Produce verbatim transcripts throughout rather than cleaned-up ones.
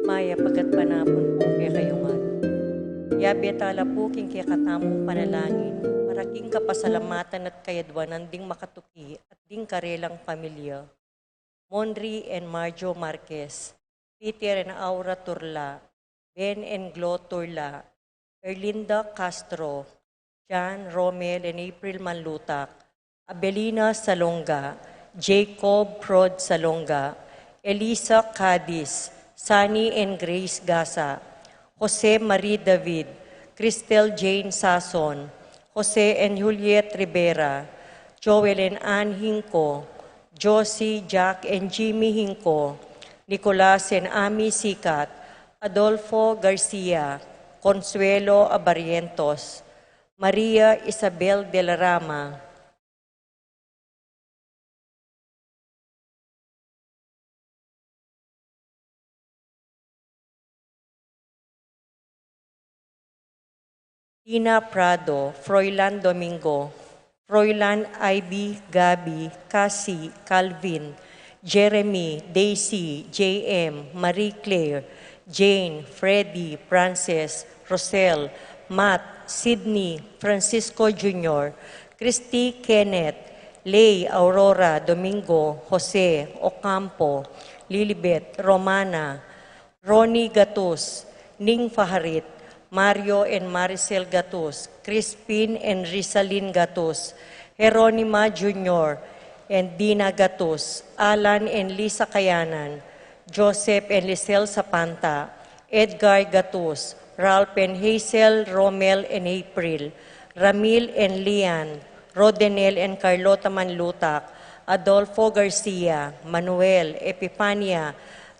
Mayap a gatpanapun pu kekayu ngan. Yabe tala pu king kekatamung panalangin para king kapasalamatan at kayadwanan ding makatuki at ding karelang pamilya. Monri and Marjo Marquez, Peter and Aura Turla, Ben and Glo Turla, Erlinda Castro, John, Romel and April Manlutak, Abelina Salonga, Jacob Prod Salonga, Elisa Cadiz, Sunny and Grace Gasa, Jose Marie David, Cristel Jane Sason, Jose and Juliet Rivera, Joel and Ann Hinco, Josie, Jack and Jimmy Hinco, Nicolas and Ami Sikat, Adolfo Garcia, Consuelo Abarrientos, Maria Isabel de la Rama, Tina Prado, Froilan Domingo, Froilan Ivy, Gabby, Cassie, Calvin, Jeremy, Daisy, J M, Marie Claire, Jane, Freddy, Frances, Rosel, Matt, Sydney, Francisco Junior, Christy, Kenneth, Lay, Aurora, Domingo, Jose, Ocampo, Lilibet, Romana, Ronnie Gatus, Ning Faharit, Mario and Maricel Gatus, Crispin and Rizalin Gatus, Jeronima Junior and Dina Gatus, Alan and Lisa Kayanan, Joseph and Lisel Sapanta, Edgar Gatus, Ralph and Hazel, Romel and April, Ramil and Lian, Rodenel and Carlota Manlutak, Adolfo Garcia, Manuel, Epifania,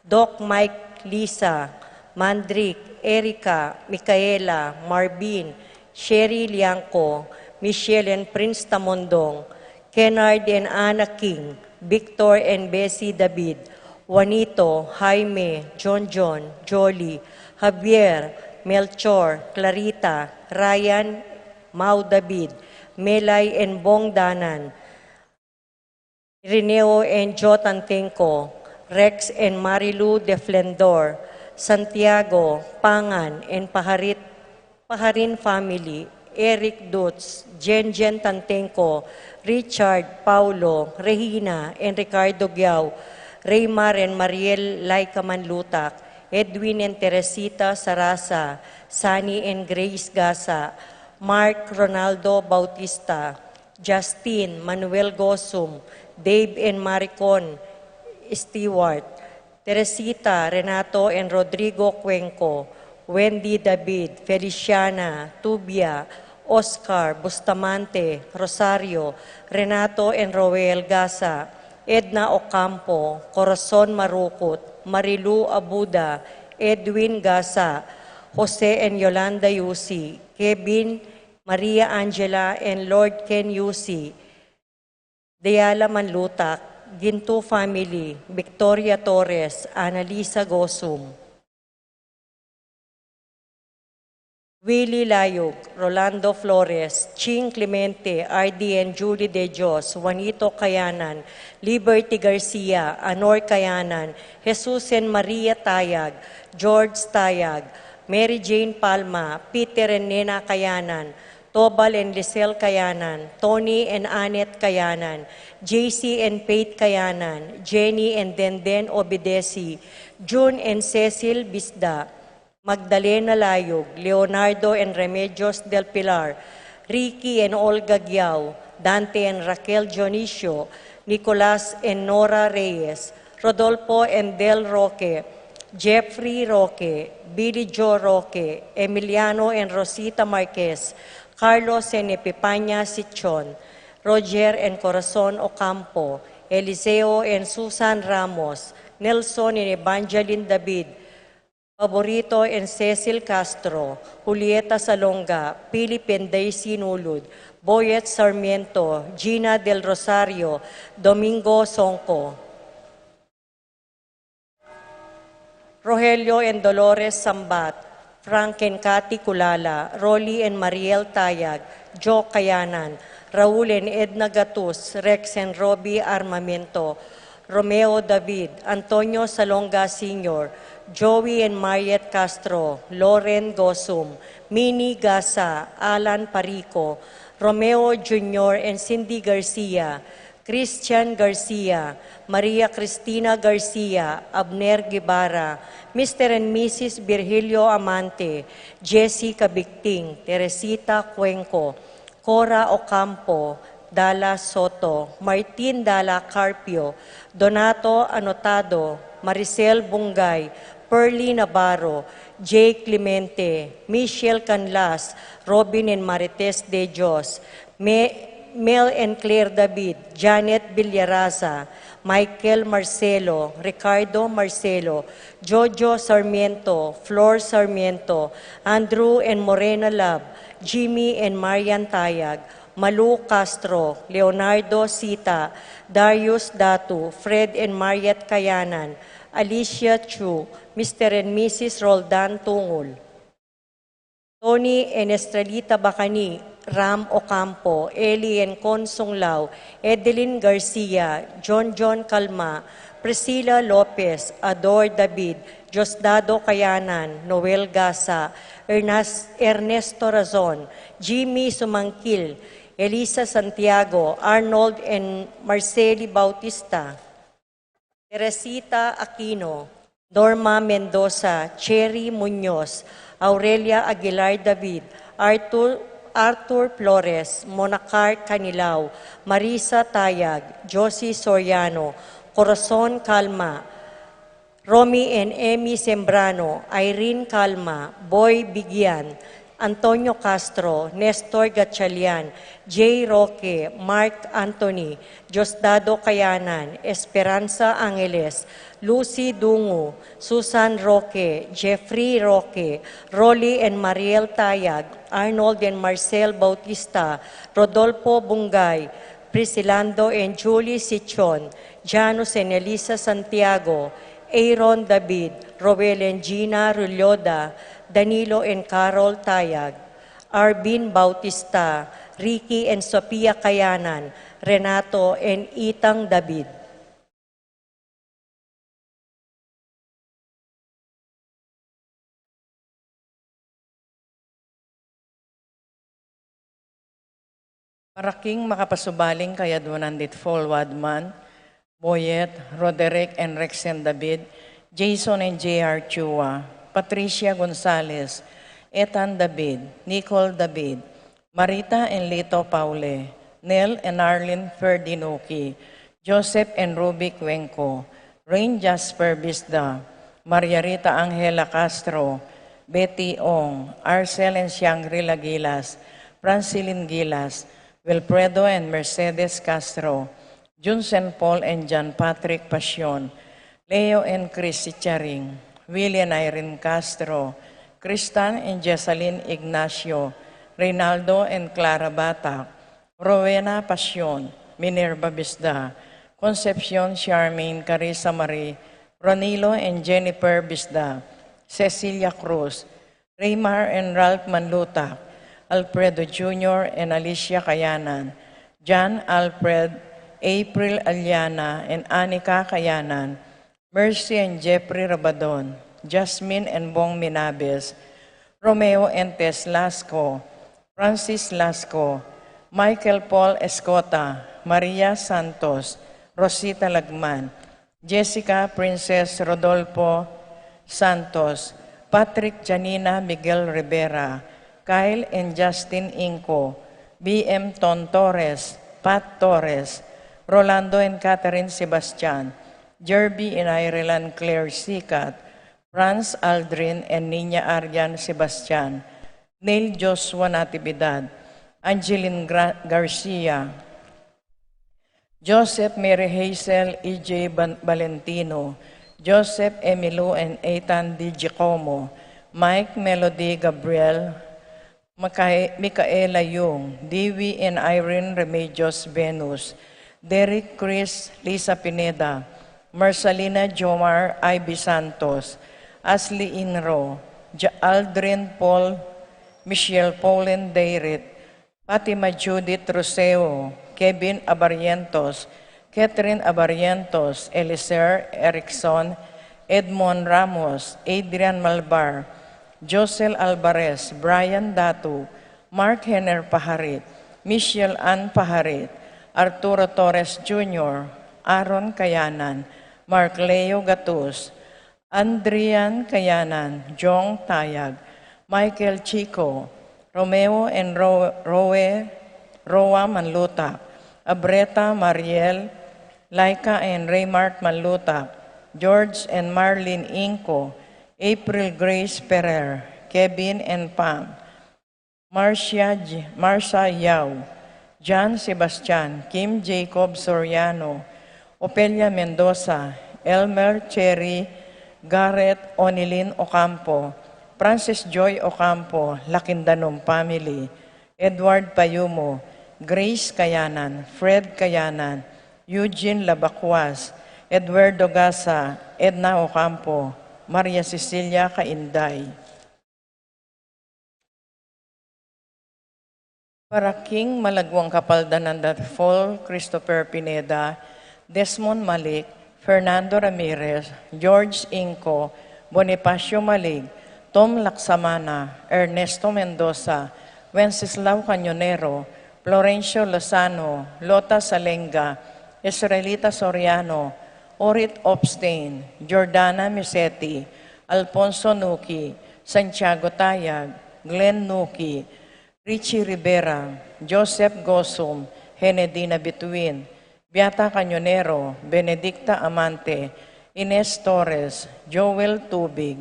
Doc Mike, Lisa, Mandrick, Erica, Micaela, Marvin, Sherry Liangco, Michelle and Prince Tamondong, Kennard and Anna King, Victor and Bessie David, Juanito, Jaime, John John, Jolly, Javier, Melchor, Clarita, Ryan, Mau David, Melay and Bong Danan, Irineo and Joe Tantenco, Rex and Marilu de Flendor, Santiago, Pangan and Paharit, Paharin family, Eric Dutz, Jen Jen Tantenco, Richard, Paulo, Regina and Ricardo Giao, Raymar and Mariel Laika Manlutak, Edwin and Teresita Sarasa, Sunny and Grace Gasa, Mark Ronaldo Bautista, Justin, Manuel Gosum, Dave and Maricon Stewart, Teresita, Renato and Rodrigo Cuenco, Wendy David, Feliciana, Tubia, Oscar, Bustamante, Rosario, Renato and Roel Gasa, Edna Ocampo, Corazon Marukut, Marilu Abuda, Edwin Gasa, Jose and Yolanda Yusi, Kevin, Maria Angela and Lord Ken Yusi, Diala Manlutak, Gintu family, Victoria Torres, Annalisa Gosum, Willie Layug, Rolando Flores, Ching Clemente, R D and Julie De Dios, Juanito Kayanan, Liberty Garcia, Anor Kayanan, Jesus and Maria Tayag, George Tayag, Mary Jane Palma, Peter and Nena Kayanan, Tobal and Lisel Kayanan, Tony and Annette Kayanan, J C and Faith Kayanan, Jenny and Denden Obedesi, June and Cecil Bisda, Magdalena Layug, Leonardo and Remedios del Pilar, Ricky and Olga Giao, Dante and Raquel Dionisio, Nicolas and Nora Reyes, Rodolfo and Del Roque, Jeffrey Roque, Billy Joe Roque, Emiliano and Rosita Marquez, Carlos and Epipania Sichon, Roger and Corazon Ocampo, Eliseo and Susan Ramos, Nelson and Evangeline David, Favorito and Cecil Castro, Julieta Salonga, Philip and Daisy Nulud, Boyet Sarmiento, Gina Del Rosario, Domingo Songco, Rogelio and Dolores Sambat, Frank and Cathy Culala, Rolly and Mariel Tayag, Joe Kayanan, Raul and Edna Gatus, Rex and Robbie Armamento, Romeo David, Antonio Salonga Senior, Joey and Mariet Castro, Loren Gosum, Mini Gasa, Alan Parico, Romeo Junior and Cindy Garcia, Christian Garcia, Maria Cristina Garcia, Abner Guevara, Mister and Missus Virgilio Amante, Jessie Cabicting, Teresita Cuenco, Cora Ocampo, Dala Soto, Martin Dala Carpio, Donato Anotado, Maricel Bungay, Pearly Navarro, Jay Clemente, Michelle Canlas, Robin and Marites de Dios, Me-, Mel and Claire David, Janet Villaraza, Michael Marcelo, Ricardo Marcelo, Jojo Sarmiento, Flor Sarmiento, Andrew and Morena Lab, Jimmy and Marian Tayag, Malu Castro, Leonardo Sita, Darius Datu, Fred and Mariet Kayanan, Alicia Chu, Mister and Missus Roldan Tungul, Tony and Estrelita Bacani, Ram Ocampo, Eli and Konsong Lau, Edeline Garcia, John John Calma, Priscilla Lopez, Ador David, Diosdado Kayanan, Noel Gasa, Ernas-, Ernesto Razon, Jimmy Sumangkil, Elisa Santiago, Arnold and Marceli Bautista, Teresita Aquino, Norma Mendoza, Cherry Muñoz, Aurelia Aguilar David, Arthur, Arthur Flores, Monacar Canilao, Marisa Tayag, Josie Soriano, Corazon Calma, Romy and Emmy Sembrano, Irene Calma, Boy Bigian, Antonio Castro, Nestor Gatchalian, Jay Roque, Mark Anthony, Diosdado Kayanan, Esperanza Angeles, Lucy Dungu, Susan Roque, Jeffrey Roque, Rolly and Mariel Tayag, Arnold and Marcel Bautista, Rodolfo Bungay, Prisilando and Julie Sichon, Janus and Elisa Santiago, Aaron David, Roel and Gina Rulloda, Danilo and Carol Tayag, Arvin Bautista, Ricky and Sofia Kayanan, Renato and Itang David. Maraking makapasubaling kayadwanan dit Paul Wadman, Boyet, Roderick and Rexen David, Jason and J R Chua, Patricia Gonzalez, Ethan David, Nicole David, Marita and Lito Paule, Nel and Arlene Ferdinuki, Joseph and Ruby Cuenco, Rain Jasper Bisda, Maria Rita Angela Castro, Betty Ong, Arcel and Shangri-La Gilas, Francilin Gilas, Wilfredo and Mercedes Castro, Junsen Paul and John Patrick Pasion, Leo and Chrissy Charing, Willie and Irene Castro, Kristan and Jessalyn Ignacio, Reynaldo and Clara Batak, Rowena Pasion, Minerva Bisda, Concepcion Charmaine Carissa Marie, Ronilo and Jennifer Bisda, Cecilia Cruz, Raymar and Ralph Manlutak, Alfredo Junior and Alicia Kayanan, John Alfred, April Aliana and Anika Kayanan, Mercy and Jeffrey Rabadon, Jasmine and Bong Minabes, Romeo and Tess Lasco, Francis Lasco, Michael Paul Escota, Maria Santos, Rosita Lagman, Jessica Princess Rodolfo Santos, Patrick Janina Miguel Rivera, Kyle and Justin Inco, B M Ton Torres, Pat Torres, Rolando and Catherine Sebastian, Jerby and Ireland Claire Sicat, Franz Aldrin and Nina Arian Sebastian, Neil Joshua Natividad, Angeline Gra-, Garcia, Joseph Mary Hazel, E J Ban-, Valentino, Joseph Emilio and Ethan D. Giacomo, Mike Melody Gabriel, Maca-, Micaela Yung, Dewey and Irene Remedios Venus, Derek Chris Lisa Pineda, Marcelina Jomar Ivy Santos, Ashley Inro, Ja-, Aldrin Paul, Michelle Pauline Dayrit, Fatima Judith Roseo, Kevin Abarrientos, Catherine Abarrientos, Eliser Erickson, Edmond Ramos, Adrian Malbar, Josel Alvarez, Brian Datu, Mark Henner Paharit, Michelle Ann Paharit, Arturo Torres Junior, Aaron Kayanan, Mark Leo Gatus, Andrian Kayanan, Jong Tayag, Michael Chico, Romeo and Ro-, Roe, Roa Manlutak, Abreta Mariel, Laika and Raymart Manlutak, George and Marlene Inco, April Grace Ferrer, Kevin and Pam, Marcia J-, Marcia Yao, John Sebastian, Kim Jacob Soriano, Opelia Mendoza, Elmer Cherry, Garrett Onilin Ocampo, Francis Joy Ocampo, Lakindanum family, Edward Payumo, Grace Kayanan, Fred Kayanan, Eugene Labacuas, Eduardo Gasa, Edna Ocampo, Maria Cecilia Cainday. Para king malagwang kapaldanan da Paul Christopher Pineda, Desmond Malik, Fernando Ramirez, George Inco, Bonifacio Malig, Tom Laksamana, Ernesto Mendoza, Wenceslao Cañonero, Florencio Lozano, Lota Salenga, Israelita Soriano, Orit Opstein, Jordana Misetti, Alfonso Nuki, Santiago Tayag, Glenn Nuki, Richie Rivera, Joseph Gosum, Henedina Bituin, Beata Cañonero, Benedicta Amante, Ines Torres, Joel Tubig,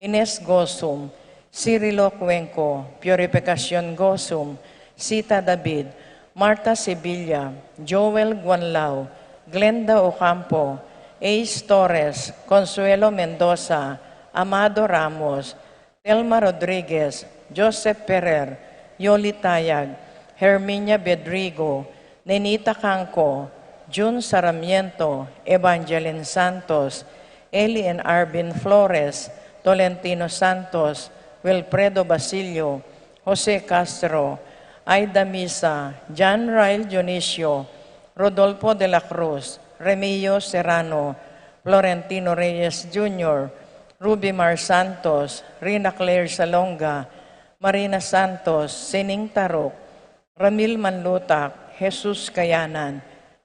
Ines Gosum, Cirilo Cuenco, Purificacion Gosum, Sita David, Martha Sevilla, Joel Guanlao, Glenda Ocampo, Ace Torres, Consuelo Mendoza, Amado Ramos, Telma Rodriguez, Joseph Ferrer, Yoli Tayag, Herminia Bedrigo, Nenita Canco, Jun Sarmiento, Evangeline Santos, Eli and Arvin Flores, Tolentino Santos, Wilfredo Basilio, Jose Castro, Aida Misa, John Ryle Dionisio, Rodolfo de la Cruz, Remio Serrano, Florentino Reyes Junior, Ruby Mar Santos, Rina Claire Salonga, Marina Santos, Sining Taruk, Ramil Manlutak, Jesus Kayanan,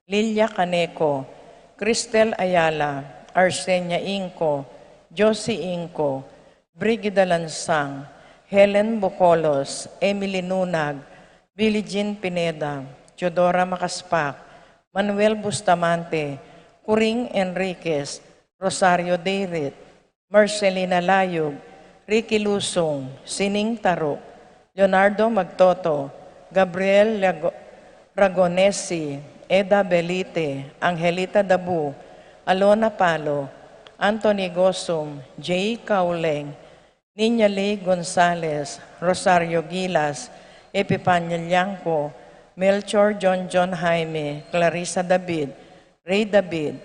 Lilia Caneco, Cristel Ayala, Arsenia Inco, Josie Inco, Brigida Lansang, Helen Bucolos, Emily Nunag, Billie Jean Pineda, Teodora Macaspac, Manuel Bustamante, Coring Enriquez, Rosario Deirit, Marcelina Layug, Ricky Lusung, Sining Taruk, Leonardo Magtoto, Gabriel Lago-, Ragonesi, Eda Belite, Angelita Dabu, Alona Palo, Anthony Gosum, Jay Cauleng, Niña Lee Gonzalez, Rosario Gilas, Epipania Liangco, Melchor John John Jaime, Clarissa David, Ray David,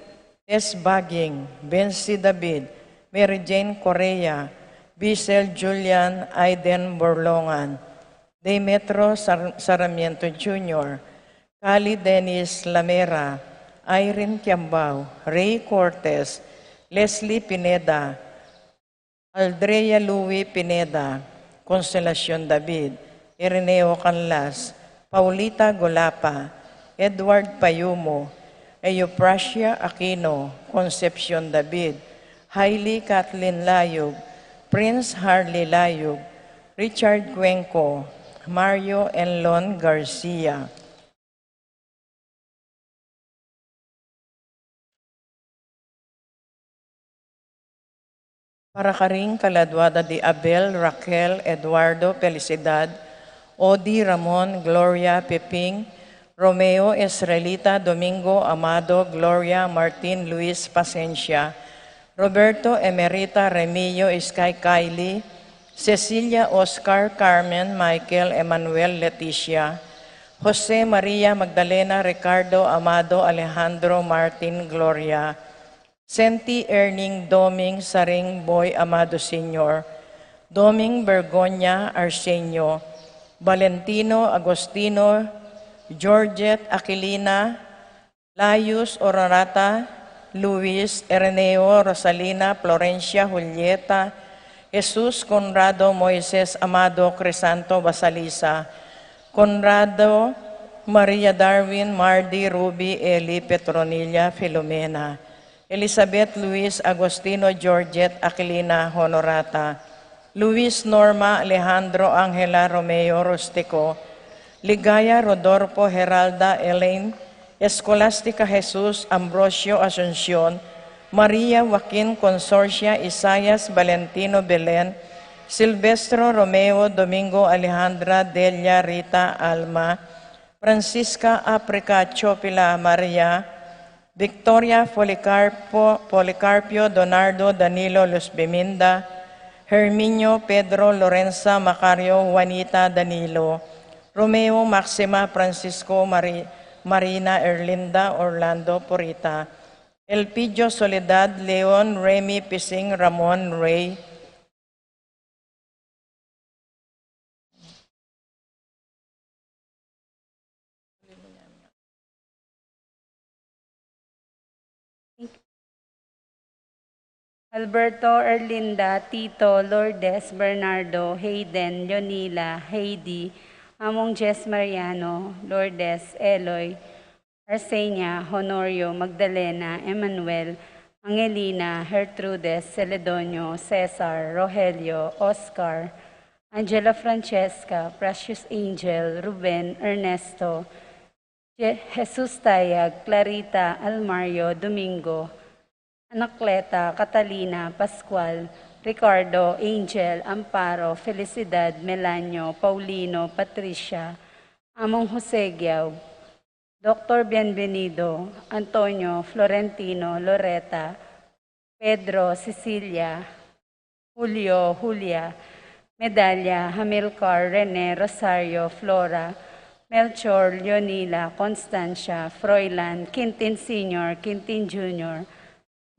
Tess Baging, Bensi David, Mary Jane Correa, Bisel Julian Aiden Borlongan, Demetro Sar-, Sarmiento Junior, Kali Dennis Lamera, Irene Kiambao, Ray Cortez, Leslie Pineda, Aldrea Louie Pineda, Consolacion David, Ireneo Canlas, Paulita Golapa, Edward Payumo, Euprasia Aquino, Concepcion David, Hailey Kathleen Layug, Prince Harley Layug, Richard Cuenco, Mario Enlon Garcia. Para karing kaladua da di Abel, Raquel, Eduardo, Felicidad, Odi, Ramon, Gloria, Peping, Romeo, Israelita, Domingo, Amado, Gloria, Martin, Luis, Pasencia, Roberto, Emerita, Remillo, Sky, Kylie, Cecilia, Oscar, Carmen, Michael, Emmanuel, Leticia, Jose, Maria, Magdalena, Ricardo, Amado, Alejandro, Martin, Gloria, Senti, Erning, Doming, Saring, Boy, Amado Senior, Doming, Bergonia, Arsenio, Valentino, Agostino, Georgette, Aquilina, Laius, Honorata, Luis, Ireneo, Rosalina, Florencia, Julieta, Jesus, Conrado, Moises, Amado, Crisanto, Basalisa, Conrado, Maria Darwin, Mardi, Ruby, Eli, Petronilla, Filomena, Elizabeth, Luis, Agostino, Georgette, Aquilina, Honorata, Luis, Norma, Alejandro, Angela, Romeo, Rustico, Ligaya, Rodolfo, Heralda, Elaine, Escolastica, Jesus, Ambrosio, Asuncion, Maria, Joaquin, Consorcia, Isaias, Valentino, Belen, Silvestro, Romeo, Domingo, Alejandra, Delia, Rita, Alma, Francisca, Africa, Chopila, Maria, Victoria, Policarpo, Policarpio, Donardo, Danilo, Luz Biminda, Herminio, Pedro, Lorenza, Macario, Juanita, Danilo, Romeo, Maxima, Francisco, Mari-, Marina, Erlinda, Orlando, Purita, Elpidio, Soledad, Leon, Remy, Pising, Ramon, Ray, Alberto, Erlinda, Tito, Lourdes, Bernardo, Hayden, Leonila, Heidi, Among Jess Mariano, Lourdes, Eloy, Arsenia, Honorio, Magdalena, Emmanuel, Angelina, Gertrudes, Celedonio, Cesar, Rogelio, Oscar, Angela, Francesca, Precious Angel, Ruben, Ernesto, Je-, Jesus Tayag, Clarita, Almario, Domingo, Anacleta, Catalina, Pascual, Ricardo, Angel, Amparo, Felicidad, Melanio, Paulino, Patricia, Among Jose Giao, Doctor Bienvenido, Antonio, Florentino, Loreta, Pedro, Cecilia, Julio, Julia, Medalia, Hamilcar, Rene, Rosario, Flora, Melchor, Leonila, Constancia, Froilan, Quintin Senior, Quintin Junior,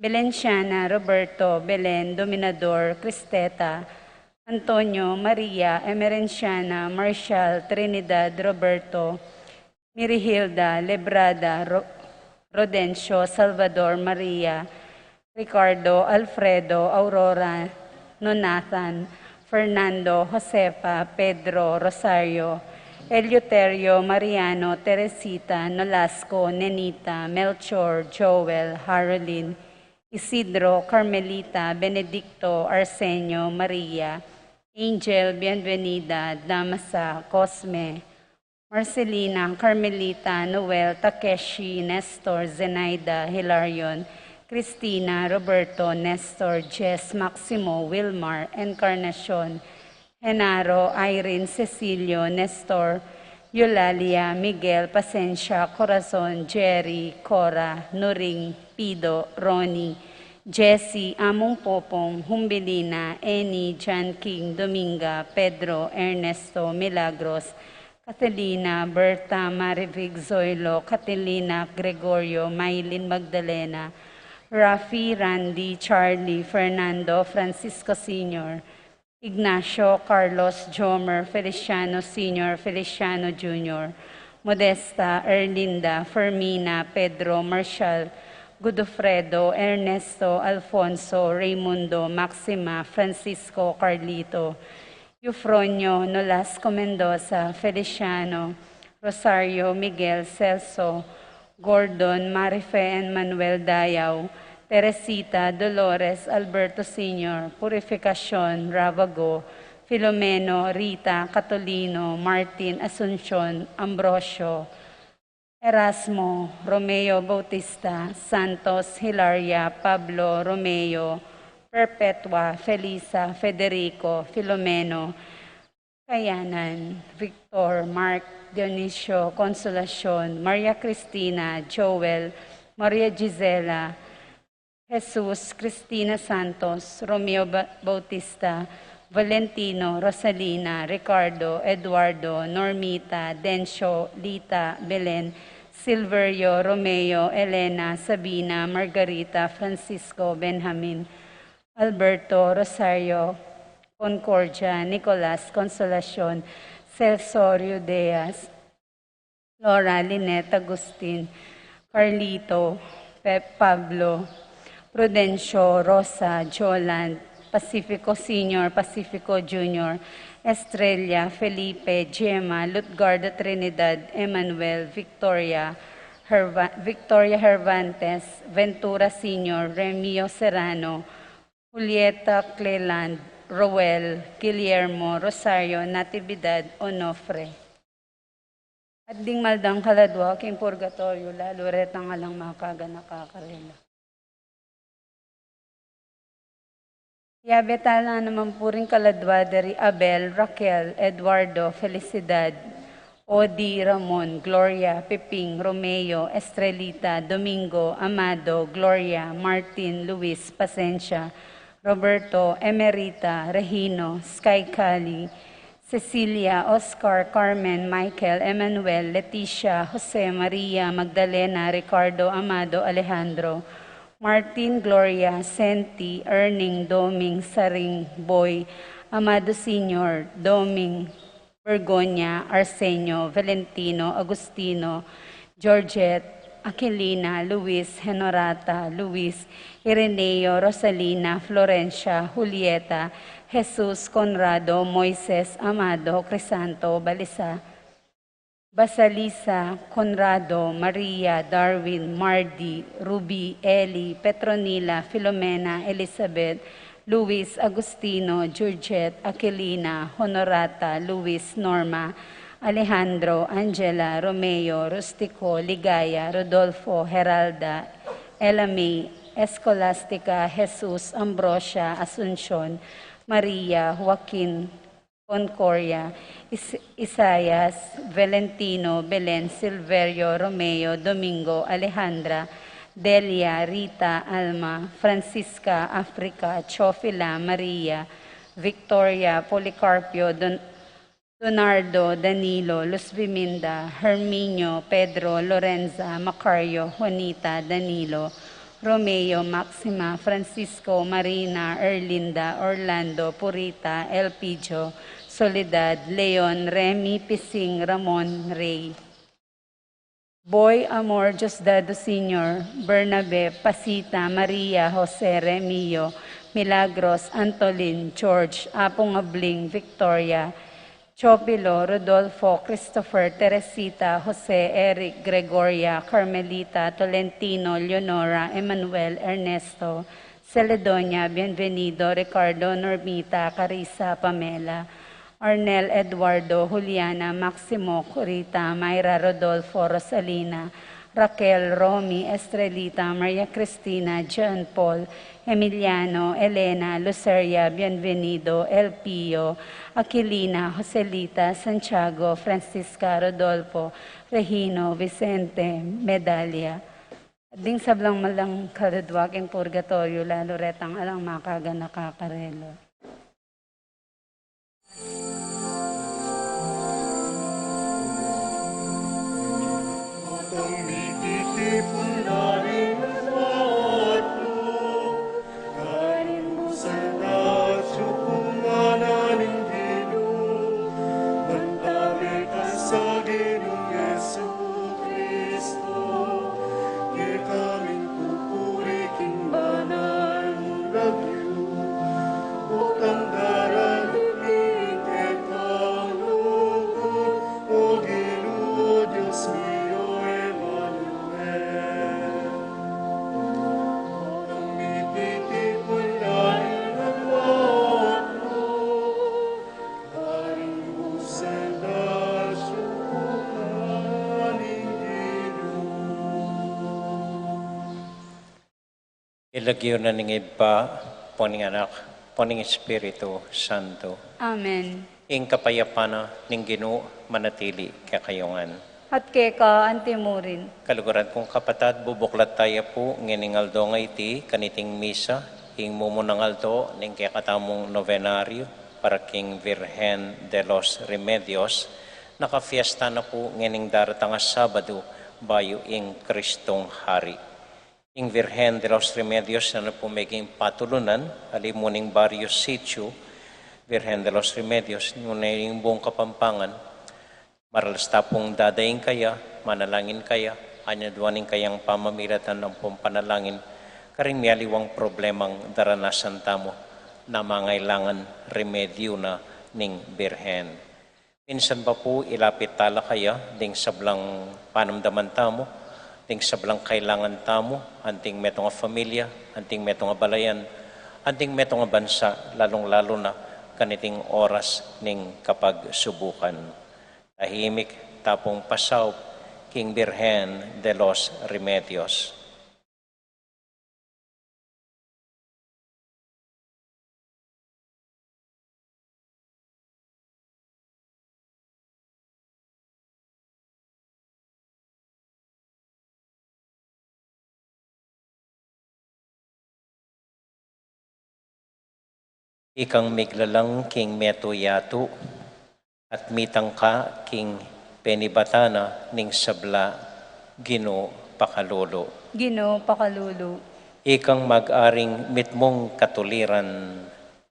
Belenciana, Roberto, Belen, Dominador, Cristeta, Antonio, Maria, Emerenciana, Marshall, Trinidad, Roberto, Mirihilda, Lebrada, Ro-, Rodencio, Salvador, Maria, Ricardo, Alfredo, Aurora, Nonathan, Fernando, Josefa, Pedro, Rosario, Eleuterio, Mariano, Teresita, Nolasco, Nenita, Melchor, Joel, Harolin, Isidro, Carmelita, Benedicto, Arsenio, Maria, Angel, Bienvenida, Damasa, Cosme, Marcelina, Carmelita, Noel, Takeshi, Nestor, Zenaida, Hilarion, Cristina, Roberto, Nestor, Jess, Maximo, Wilmar, Encarnacion, Genaro, Irene, Cecilio, Nestor, Eulalia, Miguel, Pasensia, Corazon, Jerry, Cora, Nuring, Pido, Ronnie, Jessie, Among Popong, Humbilina, Annie, John King, Dominga, Pedro, Ernesto, Milagros, Catalina, Berta, Marivic, Zoilo, Catalina, Gregorio, Maylin, Magdalena, Rafi, Randy, Charlie, Fernando, Francisco Senior, Ignacio, Carlos, Jomer, Feliciano Senior, Feliciano Junior, Modesta, Erlinda, Fermina, Pedro, Marshall, Godofredo, Ernesto, Alfonso, Raymundo, Maxima, Francisco, Carlito, Eufronio, Nolasco, Mendoza, Feliciano, Rosario, Miguel, Celso, Gordon, Marife and Manuel Dayao, Teresita, Dolores, Alberto Senior, Purificacion, Ravago, Filomeno, Rita, Catolino, Martin, Asuncion, Ambrosio, Erasmo, Romeo, Bautista, Santos, Hilaria, Pablo, Romeo, Perpetua, Felisa, Federico, Filomeno, Kayanan, Victor, Mark, Dionisio, Consolacion, Maria Cristina, Joel, Maria Gisela, Jesus, Cristina Santos, Romeo Ba-, Bautista, Valentino, Rosalina, Ricardo, Eduardo, Normita, Dencio, Lita, Belen, Silverio, Romeo, Elena, Sabina, Margarita, Francisco, Benjamin, Alberto, Rosario, Concordia, Nicolas, Consolacion, Celsorio Diaz, Flora, Lynette, Agustin, Carlito, Pep Pablo, Prudencio, Rosa, Joland, Pacifico Senior, Pacifico Junior, Estrella, Felipe, Gemma, Lutgarda, Trinidad, Emmanuel, Victoria, Herva-, Victoria Hervantes, Ventura Senior, Remio Serrano, Julieta Cleland, Roel, Guillermo, Rosario, Natividad, Onofre. At ding maldang kaladwa king purgatoryo, lalu retang alang makaganaka karela. Yabe tala naman pu ring kaladwa da ri Abel, Raquel, Eduardo, Felicidad, Odi, Ramon, Gloria, Piping, Romeo, Estrelita, Domingo, Amado, Gloria, Martin, Luis, Pasensia, Roberto, Emerita, Regino, Sky Cali, Cecilia, Oscar, Carmen, Michael, Emmanuel, Leticia, Jose, Maria, Magdalena, Ricardo, Amado, Alejandro, Martin, Gloria, Senti, Erning, Doming, Saring, Boy, Amado Senior, Doming, Bergonia, Arsenio, Valentino, Agustino, Georgette, Aquilina, Luis, Honorata, Luis, Ireneo, Rosalina, Florencia, Julieta, Jesus, Conrado, Moises, Amado, Crisanto, Balisa, Basalisa, Conrado, Maria, Darwin, Mardi, Ruby, Eli, Petronila, Filomena, Elizabeth, Luis, Agustino, Georgette, Aquilina, Honorata, Luis, Norma, Alejandro, Angela, Romeo, Rustico, Ligaya, Rodolfo, Heralda, Ella May, Escolastica, Jesus, Ambrosia, Asuncion, Maria, Joaquin, Concordia, Is-, Isaias, Valentino, Belen, Silverio, Romeo, Domingo, Alejandra, Delia, Rita, Alma, Francisca, Africa, Chofila, Maria, Victoria, Policarpio, Don-, Donardo, Danilo, Luz Biminda, Herminio, Pedro, Lorenza, Macario, Juanita, Danilo, Romeo, Maxima, Francisco, Marina, Erlinda, Orlando, Purita, Elpidio, Soledad, Leon, Remy, Pising, Ramon, Rey, Boy, Amor, Diosdado Senior, Bernabe, Pasita, Maria, Jose, Remio, Milagros, Antolin, George, Apung Abling, Victoria, Chopilo, Rodolfo, Christopher, Teresita, Jose, Eric, Gregoria, Carmelita, Tolentino, Leonora, Emmanuel, Ernesto, Celedonia, Bienvenido, Ricardo, Normita, Carissa, Pamela, Arnel, Eduardo, Juliana, Maximo, Corita, Mayra, Rodolfo, Rosalina, Raquel, Romy, Estrelita, Maria Cristina, John Paul, Emiliano, Elena, Luceria, Bienvenido, El Pio, Aquilina, Joselita, Santiago, Francisca, Rodolfo, Regino, Vicente, Medalia. Ding sablang malang kaladwa king purgatoryo, lalu retang alang makaganaka karela. King lagyu na ning Ibpa, ampo ning Anak, ampo ning Espiritu Santo. Amen. Ing kapayapan na ning Ginu manatili kekayu ngan. At keka antimurin. Kaluguran kung kapatad, bubuklat taya pu ngening aldo ngeni kaniting misa, ing mumunang aldo ning kekatamung nobenaryu para king Virgen de los Remedios, nakafiesta na pu ngening daratang a Sabadu bayu ing Kristong Hari. Ing Virgen de los Remedios na pu meging patulunan, ali mu ning Barrio Sitio, Virgen de los Remedios, nune ing buung Kapampangan, maralas ta pung dadaing kaya, manalangin kaya, Anyad wa ning kayang pamamilatan ampong panalangin karing mialiwang problemang daranasan tamu, na mangailangan remedyu na ning Birhen. Minsan pa pu, ilapit tala kaya ding sablang panamdaman tamu, ding sablang kailangan tamu, anting metung a familia, anting metung a balayan, anting metung a bansa, lalung-lalu na kaniting oras ning kapagsubukan. Tahimik tapung pasaup king Birhen de los Remedios. Ikang miglalang king meto yatu, at mitangka king penibatan na ning sabla, Ginu, pakalulu. Ginu, pakalulu. Ikang mag-aring mitmung katuliran,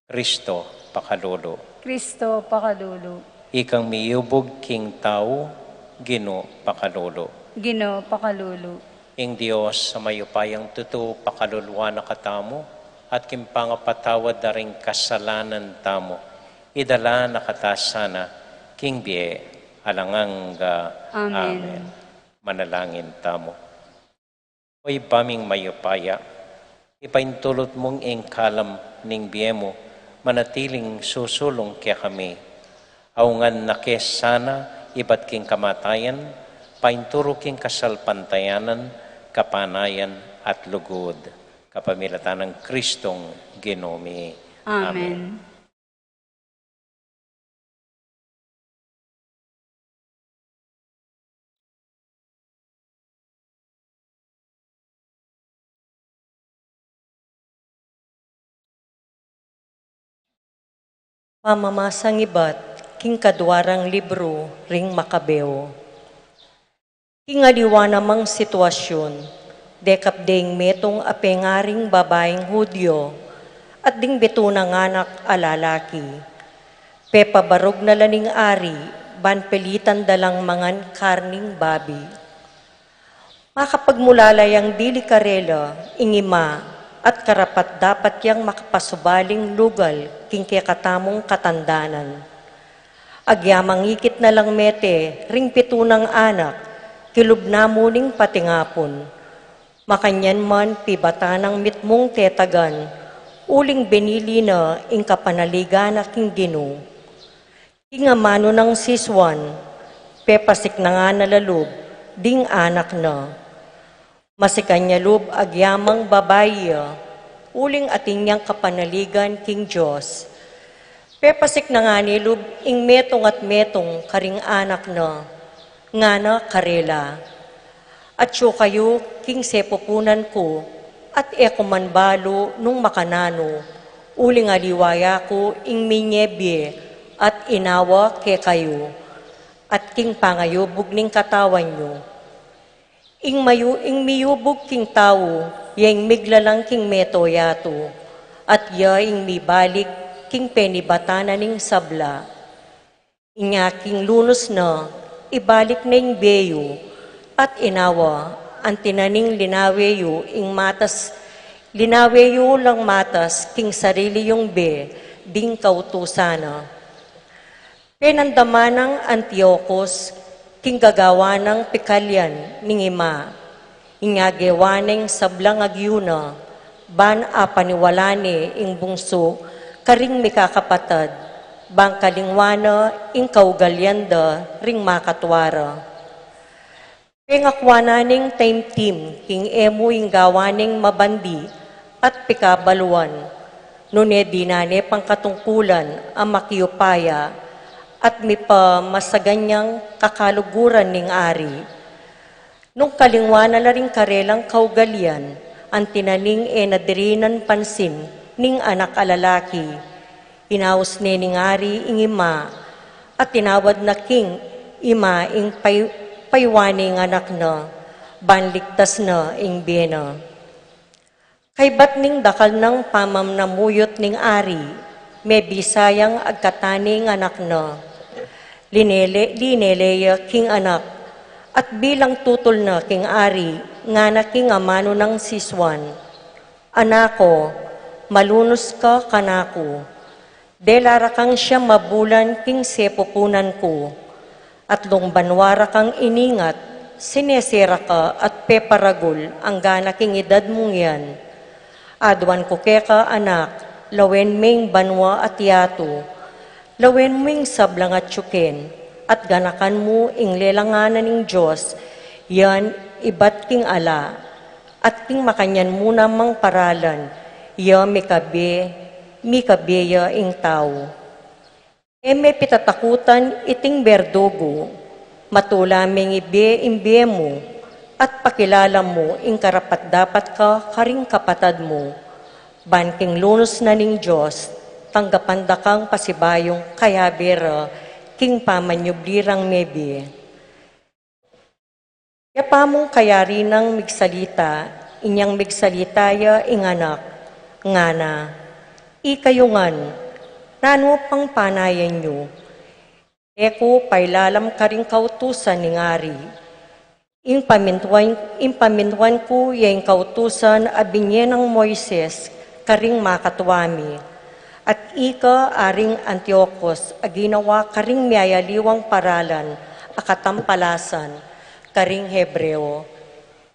Kristo, pakalulu. Kristo, pakalulu. Ikang miyubug king tau, Ginu, pakalulu. Ginu, pakalulu. Ing Dios a mayupayang tutu pakaluluan na katamu, at king pangapatawad da ring kasalanan tamu, idala na kata sana king bie alang angga. Amen. Amen. Manalangin tamu. O Ibpa ming mayupaya, ipaintulut mung ing kalam ning bie mu manatiling susulung kekami. Aungan na ke sana ibat king kamatayan, painturu king kasalpantayanan, kapanayan at lugud, kapamilatan nang Kristong Ginu mi. Amen. Amen. Pamamasang ibat king kadua rang libru ring Makabeo. King aliwa namang sitwasyun, dekap deng metung a pengaring babaing Hudyo at ding bitunang anak a lalaki. Pepabarug na la ning ari, ban pelitan da lang mangan karning babi. Makapagmulala yang dili karela ing ima, at karapat-dapat yang makapasubaling lugal king kekatamung katandanan. Agyamang ikit na lang mete ring pitunang anak, kilub na mu ning patingapun. Makanyan man pibatan nang mitmung tetagan, uling binili na ing kapanaligan na king Ginu. King amanu nang sisuan, pepasik na ngana la lub ding anak na. Masikan ya lub agyamang babai ya, uling atin yang kapanaligan king Dios. Pepasik na ngana lub ing metung at metung karing anak na, ngana karela. Atyu kayu king sepupunan ku, at e ku man balu nung makananu, uling aliwa ya ku ing minye bie at inawa kekayu, at king pangayubug ning katawan yu. Ing mayu-, ing miyubug king tau, ya ing miglalang king meto yatu, at ya ing mibalik king penibatan na ning sabla. Inya king lunus na, ibalik na ing bie yu, at inawa, anti na ning linawe yu ing matas, linawe yu lang matas king sarili yung bie ding kautusan na. Penandaman nang Antiokus king gagawan nang pikalyan ning ima. Inya gewa neng sablang agyuna, ban apaniwala ne ing bungsu karing mikakapatad, ban kalingwan na ing kaugalian da ring makatua ra. Pengakua na neng taimtim king e mu ing gawan neng mabandi at pikabaluan, nune dinan ne pangkatungkulan a makiupaya at mipamasagan yang kakaluguran ning ari. Nung kalingwan na la ring karelang kaugalian, anti na ning e na dirinan pansin ning anak a lalaki. Inaus ne ning ari ing ima, at tinawad na king ima ing pay-, paywa ning anak na, ban ligtas na ing bie na. Kaybat ning dakal nang pamamnamuyut ning ari, mebisa yang agkatan ne ing anak na. Linele, linele ya king anak, At bilang tutul na king ari, ngana king amanu nang si Juan, "Anak ku, malunus ka kanaku, dela ra kang siyam a bulan king sepupunan ku, atlung banua ra kang iningat, sinese ra ka at peparagul anggana king edad mung yan. Aduan ku keka, anak, lawen me ing banua at yatu, lawen mu ing sablang atyu ken, at ganakan mu ing lelanganan ning Dios, yan ibat king ala, at king makanyan mu namang paralan, ya mikabe, mikabe ya ing tau. E me pitatakutan iting berdugu, matula meng ibe ing bie mu, at pakilala mu ing karapat-dapat ka karing kapatad mu, ban king lunus na ning Dios, tanggapan da kang pasibayung kayabe ra king pamanyubli rang mebie." Ya pamung kayari nang migsalita, inyang migsalita ya ing anak, ngana, "Ikayu ngan, nanu pang panayan yu? E ku pailalam karing kautusan ning ari. Ing pamintuan, ing pamintuan ku ya ing kautusan a binie nang Moises karing makatua mi, at ika, Aring Antiokus, a ginawa karing miyayaliwang paralan a katampalasan karing Hebreo."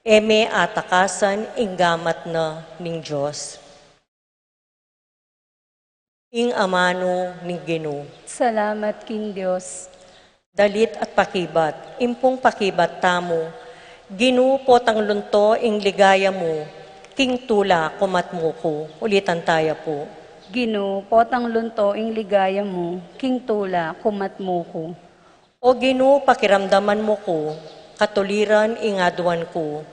E me atakasan ing gamat na ning Dios. Ing amanu ning Ginu. Salamat king Dios. Dalit at pakibat. Impung pakibat tamu. Ginu, potang lunto ing ligaya mu, king tula kumat mu ku. Ulitan taya pu. Ginu, potang lunto ing ligaya mu, king tula kumat mu ku. O Ginu, pakiramdaman mu ku, katuliran ing aduan ku.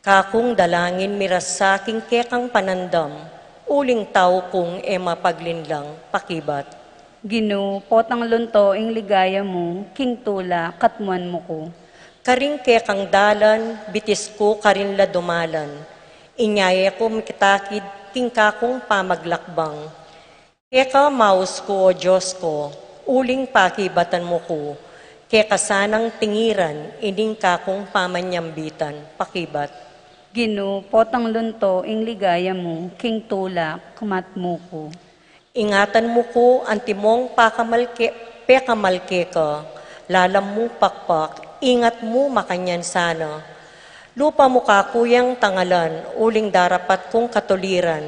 Kakung dalangin mirasa king kekang panandam, uling tau kung e mapaglinlang pakibat. Ginu, potang lunto ing ligaya mu, king tula katmuan mu ku. Karing kekang dalan, bitis ku karin la dumalan. Inya e ku mikitakid king kakung pamaglakbang. Keka maus ku, O Dios ku, uling pakibatan mu ku, keka sanang tingiran ining kakung pamanyambitan, pakibat. Ginu, potang lunto ing ligaya mu, king tula kumat mu ku. Ingatan mu ku, antimong pakamal ke-, pekamal keka, lalam mung pakpak, ingat mu makanyan sana. Lupa mu kaku yang tangalan, uling darapat kung katuliran,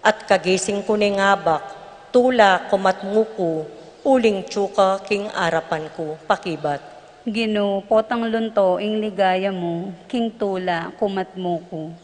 at kagising ku ning abak, tula kumat mu ku, uling tsuka king arapan ku, pakibat. Ginu, potang lunto ing ligaya mu, king tula kumat mu ku.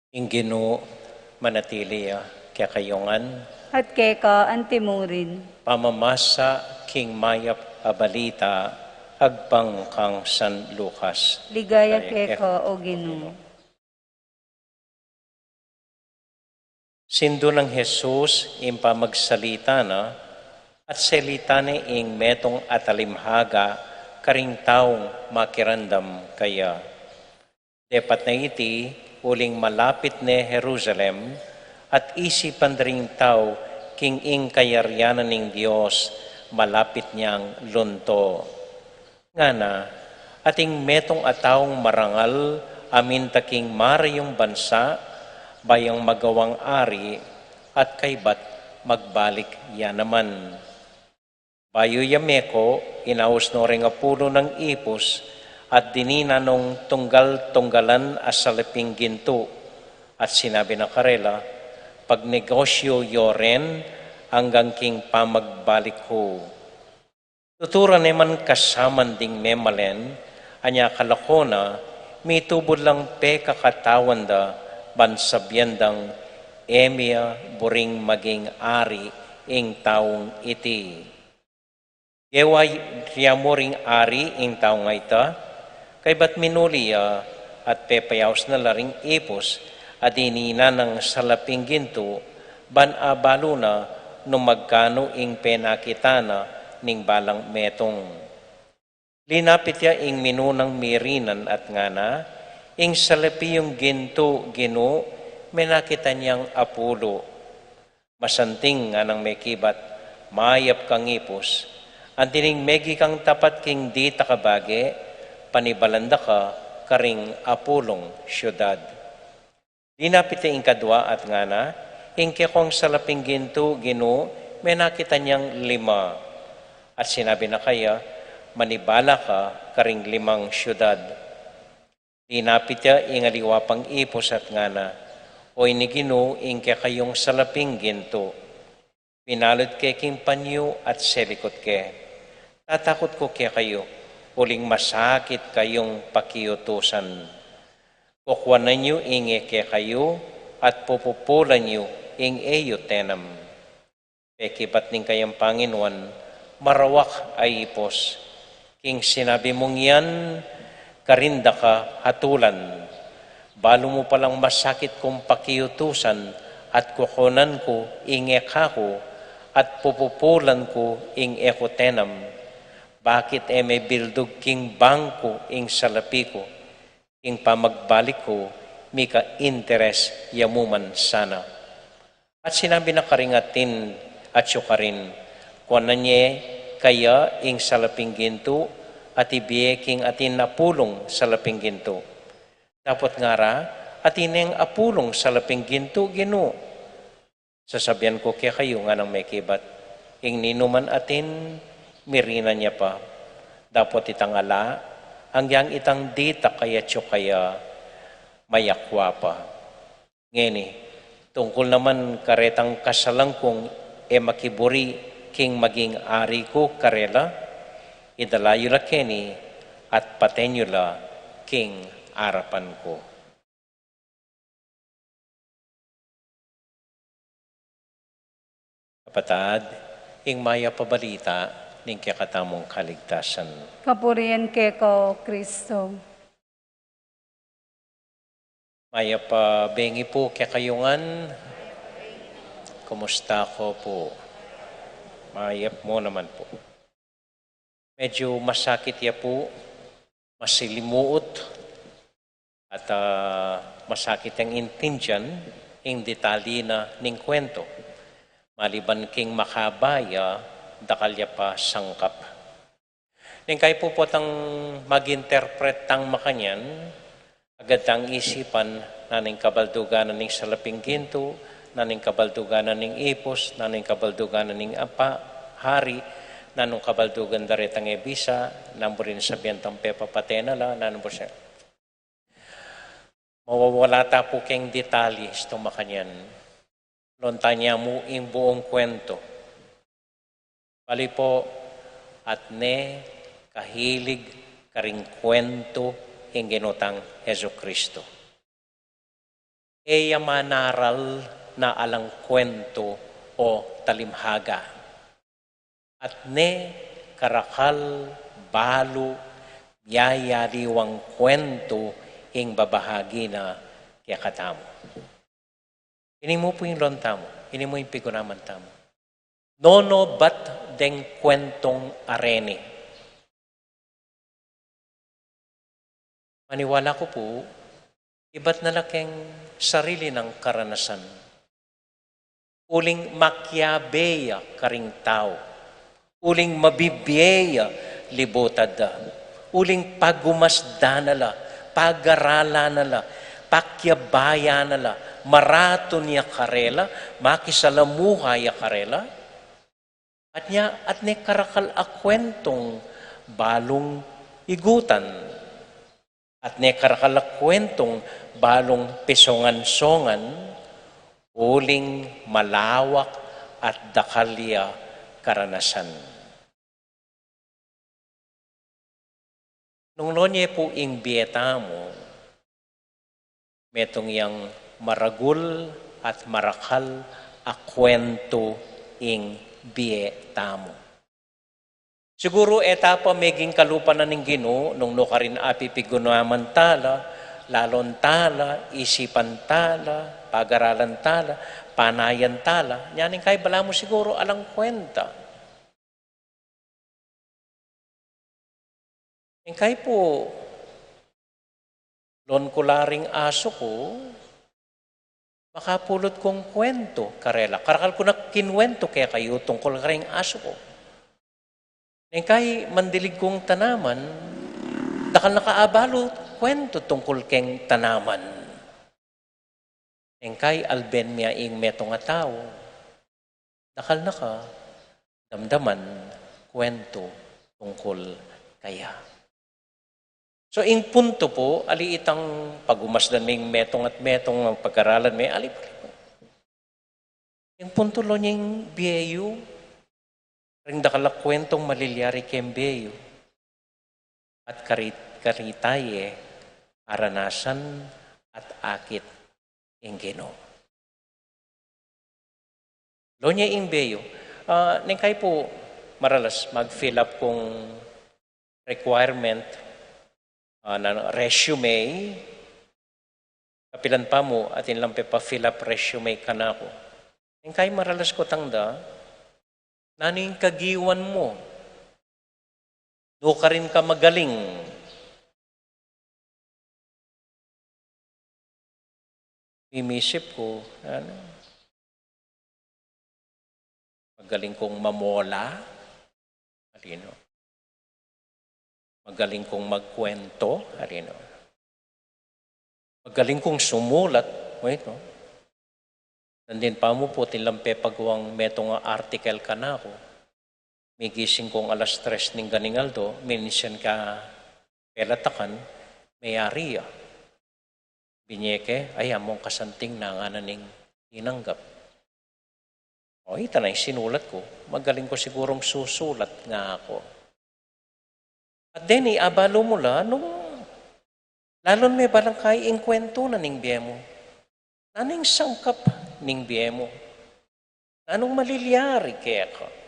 Ing Ginu manatili ya kekayu ngan. At keka antimurin. Pamamasa king mayap a balita agpang kang San Lucas. Ligaya keka, O Ginu. Sindu nang Jesus ing pamagsalita na, at selita ne ing metung a talimhaga karing taung makiramdam kaya. Depat na iti, uling malapit ne Jerusalem, at isipan da ring tau king ing kayarian ning Dios malapit neng lunto. Ngana, ating metung a taung marangal a minta king marayung bansa, bayang magawang ari, at kaybat magbalik ya naman. Bayu ya meko, inaus no ring apulu nang ipus, at dininan nong tunggal-tunggalan a salaping gintu, at sinabi na karela, "Pagnegosyu yo ren anggang king pamagbalik ku." Tuturan ne man kasaman ding memalen, anya kalako na, mitubud lang pekakatawan da, ban sabian dang, "E mi ya buring maging ari ing taung iti." Gewa ya mu ring ari ing taung a ita, kaybat minuli ya at pepayaus na la ring ipus a dininan nang salaping gintu, ban abalu na nung magkanu ing penakit na ning balang metung. Linapit ya ing minunang mirinan at ngana, "Ing salapi yung gintu, Ginu, menakit yang apulu." "Masanting," nganang mekibat, "mayap kang ipus. Anti ning megi kang tapat king ditak a bage, panibalan da ka karing apulung siudad." Linapit ya ing kadwa at ngana, "Ing kekong salaping gintu, Ginu, menakit yang lima." At sinabi na kaya, "Manibala ka karing limang siudad." Linapit ya ing aliwa pang ipus at ngana, "O ini, Ginu, ing kekayung salaping gintu. Binalut ke king panyu at selikut ke. Tatakut ku kekayu, uling masakit kayung pakiutusan. Kukuanan yu ing e kekayu at pupupulan yu ing e yu tenam." Pekibat ning kayang Panginoan, "Marawak a ipus, king sinabi mung yan, karin da ka hatulan. Balu mu palang masakit kung pakiutusan at kukunan ku ing e kaku at pupupulan ku ing e ku tenam. Bakit e me bildug king bangku ing salapi ku? King pamagbalik ku, mika interes ya mu man sana." At sinabi na karing atin atyu karin, "Kuanan ye kaya ing salaping gintu at ibie king atin a pulung salaping gintu?" "Dapot ngara, atin neng apulung salaping gintu, Ginu." "Sasabian ku kekayu," nganang mekibat, "ing ninuman atin, mirinan ya pa. Dapot itang ala, anggiyang itang ditak a atyu kaya, mayakwa pa. Ngeni, tungkul naman karetang kasalan kung e makiburi king maging ari ku karela, idala yu la keni at paten yu la king arapan ku." Kapatad, ing mayap a balita ning kekatamung kaligtasan. Kapurian keka, O Kristo. Mayap a bengi pu kekayu ngan. Kumusta ko pu? Mayap mu naman pu. Medyu masakit ya pu, masilimuut, at, ah, masakit yang intindian ing detalye na ning kuwentu. Maliban king makaba ya, dakal ya pa sangkap. Ning kaypu potang mag-interpret tang makanyan, agad tang isipan, nanu ing kabaldugan na ning salaping gintu, nanu ing kabaldugan na ning ipus, nanu ing kabaldugan na ning apa, hari, nanu ing kabaldugan da retang e bisa, nanu burin sabian tang pepapate na la, nanu burin sa-, mawawala ta pu keng detalye, istu makanyan. Lontan ya mu ing buung kuwentu. Bali po, atne kahilig karing kuwentu ing Ginu tang Jesucristo. E ya manaral na alang kuwentu o talimhaga. Atne karakal balu miyayaliwang kuwentu ing babahagi na kekatamu. Ini mu pu ing lontan mu, ini mu ing pigunaman tamu. Nono bat deng kuwentung areni? Maniwala ku pu, ibat na la keng sarili nang karanasan. Uling makiabe ya karing tau. Uling mabibie ya libutad da. Uling pagumasdan na la, pagaralan na la, pakiabayan na la, maratun ya karela, makisalamuha ya karela. At nya, atne karakal a kuwentung balung igutan. Atne karakal a kuwentung balung pisongan-songan, uling malawak at dakal ya karanasan. Nung lonye pu ing bie tamu, metung yang maragul at marakal a kuwentu ing bie tamu. Siguru e ta pa meging kalupa na ning Ginu nung nukarin apipigunaman tala, lalon tala, isipan tala, pagaralan tala, panayan tala. Nya ning kai balamu siguru alang kwenta. Ning kai pu, lon ku la ring asu ku, makapulut kung kwentu karela. Karakal ku na kinwentu kekayu tungkul karing asu ku. Ning kai mandilig kung tanaman, dakal na ka abalu kwentu tungkul keng tanaman. Ning kai alben mi ya ing metung a tau, dakal na ka damdaman kwentu tungkul kaya. So, ing puntu pu, ali itang pagumasdan mi ing metung at metung, pagaralan mi, ali pu. Ing puntu lo ning bie yu, ring dakal a kwentung malilyari keng bie yu. At karit-, karita ye, aranasan at akit ing Ginu. Lo nya ing bie yu. Ah, ning kai pu maralas mag-fill up kung requirement, ah, na resume, kapilan pa mu, atin lang pepa-fill up resume kanaku. Ning kai maralas kutang da, nanu ing kagiwan mu? Nukarin ka magaling? Imisip ku, ano, magaling kung mamola, alino. Magaling kung magkwento, alino. Magaling kung sumulat, wait, no? Nandin pa mu pu, atin lang pepagawang metung a article kanaku. Migising kung alas tres ning ganing aldo, minsan ka pelatakan, meyari ya. Binye ke, ay, among kasanting na ngana ning tinanggap. O, ita na ing sinulat ku. Magaling ku sigurung susulat, ngaku. At deni, abalu mu la, nung lalun me balang kai ing kwentu na ning bie mu. Nanu ing sangkap ning bie mu? Nanung malilyari keka?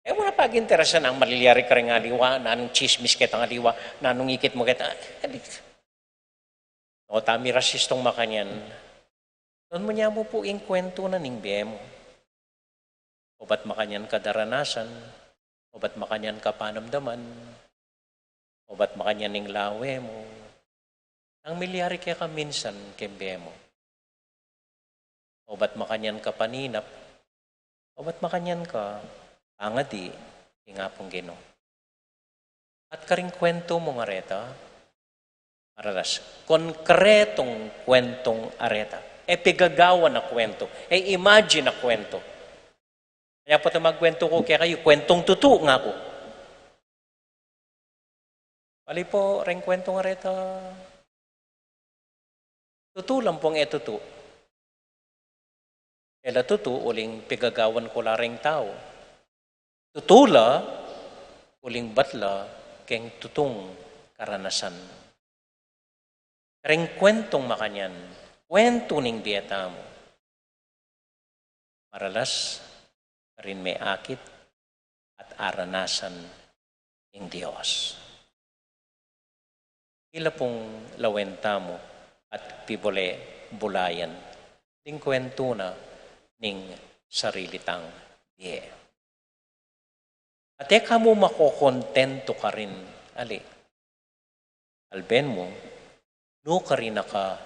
E mu na pag-interesan nung malilyari karing aliwa, nanung tsismis ketang aliwa, nanung ikit mu ketang, ah, ali. O, tami rasistung makanyan. Nanu mu nya mu pu ing kwentu na ning bie mu? Obat makanyan ka daranasan, obat makanyan ka panamdaman, obat makanyan ing lawe mu. Nung milyari keka minsan keng bie mu. Obat makanyan ka paninap, obat makanyan ka pangadi king Apung Ginu. At karing kwentu mung areta, maralas, konkretung kwentung areta. E pigagawan a kwentu, e imagine a kwentu. Kaya pu ita magkwentu ku kekayu, kwentung tutu, ngaku. Pali pu, reng kwentung areta, tutu lang pung e tutu. E la tutu uling pigagawan ku la reng tau. Tutu la uling batla keng tutung karanasan. Reng kwentung makanyan, kwentu ning bie tamu. Maralas, karin me akit at aranasan ing Dios. Ila pung lawen tamu at pibule-bulayan ding kwentu na ning sarili tang bie. At e ka mu makokontentu karin, ali. Alben mu, nukarin na ka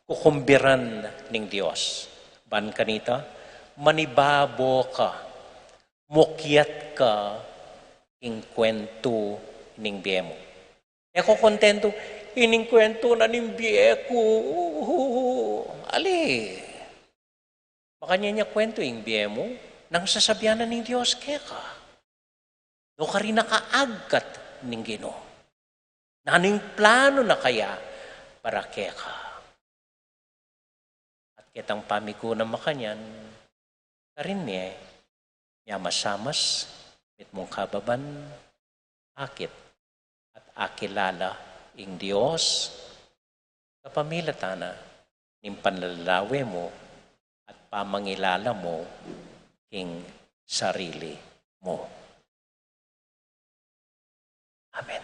kukumbiran ning Dios. Ban kanita, manibabo ka, mukyat ka king kwentu ning bie mu. E ko kontentu, ining kwentu na ning bie ku. Ali. Makanyan ya kwentu ing bie mu, nanu ing sasabian na ning Dios keka? Nukarin na ka agkat ning Ginu? Nanu ing planu na kaya para keka? At ketang pamigunam makanyan, karin me, miyamasamas, mitmung kababan, akit, at akilala ing Dios, kapamilatan na ning panlalawe mu at pamangilala mu king sarili mu. Amen.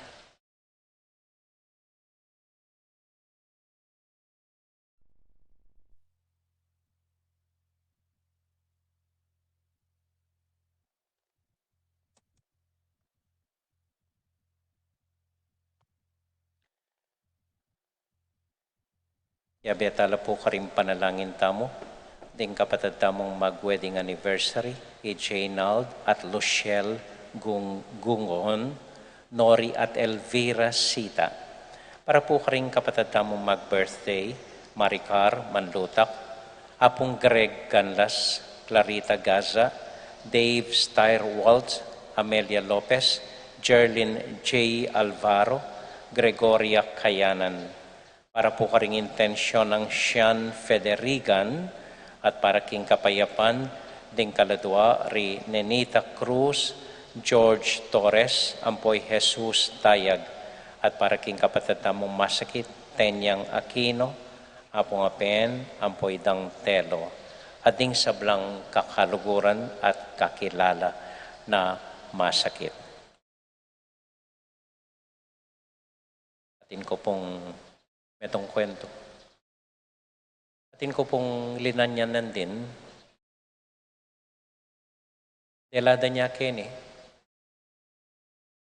Yabe tala pu karing panalangin tamu, ding kapatad tamung mag-wedding anniversary, i Jaynald at Luciel Gung-, Gungon, Nori at Elvira Sita. Para pu karing kapatad tamung mag-birthday, Maricar Manlutak, Apung Greg Ganlas, Clarita Gaza, Dave Steyerwalt, Amelia Lopez, Jerlyn J Alvaro, Gregoria Kayanan. Para pu karing intensyon nang Sian Federigan at para king kapayapan ding kaladua ri Nenita Cruz, George Torres, ampo i Jesus Tayag, at para king kapatad tamung masakit, Tenyang Aquino, Apung Apen, ampo i Dang Telo, at ding sablang kakaluguran at kakilala na masakit. Atin ku pung metung kwentu. Atin ku pung linanyan nandin. Delada ne keni.